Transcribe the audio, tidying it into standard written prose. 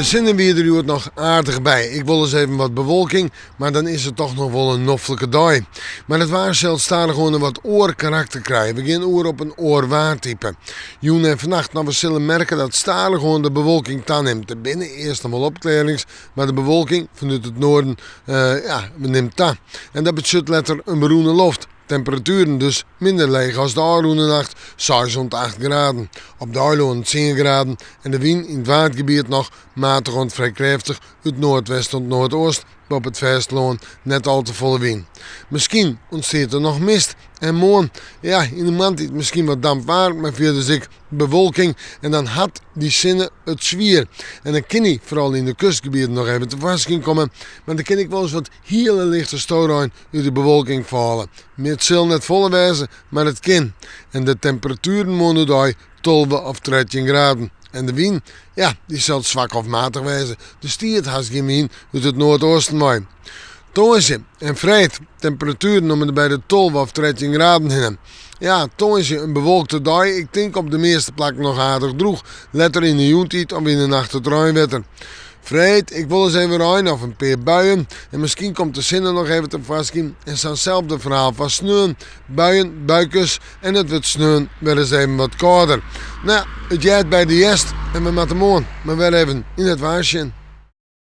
De sinne wie der hjoed noch aardich by. Ek wolris even wat bewolking, mar dan is it toch noch wol in noflike dei. Mar it waar sil stadichoan in wat oar karakter krije. We gean oer op in oar waartype. Jûn en fannacht, no we sille merke dat stadichoan de bewolking tanimt. Der binne earst noch wol opklearrings, mar de bewolking fanút it noarden ja, nimt ta. En dat betsjut letter in berûne loft. Temperatueren dus minder leech as de ôfrûne nacht, seis oant acht graden. Op de eilannen tsien graden en de wyn yn it Waadgebiet noch matich oant frij krêftich út noardwest oant noardeast, boppe it fêstelân net al te folle wyn. Miskien ûntstiet der noch mist en moarn, ja, yn de moarntiid miskien wat damp waar, mar fierders ek bewolking en dan hat dy sinne it swier. En dan kin hy foaral yn de kustgebieten noch even tefoarskyn komme, mar der kin ek wolris wat hiele lichte storein út de bewolking falle. It sil net folle wêze, mar it kin. En de temperatueren moarn oerdei 12 of 13 graden. En de wyn, ja, dy sil swak of matich wêze. Der stiet hast gjin wyn út it noardeasten wei. Tongersdei en freed, temperatueren om en by de 12 of 13 graden hinne. Ja, tongersdei in bewolkte dei, ik tink op de measte plakken noch aardich drûch. Letter yn de jûntiid of yn de nacht it reinwetter. Freed, ek wolris even rein of in pear buien. En miskien komt de sinne noch even tefoarskyn. En sa'n selde ferhaal foar sneon. Buien, buikes en it wurdt sneon wer ris even wat kâlder. No ja, it heart by de hjerst en we moatte moarn mar wer even yn it waar sjen.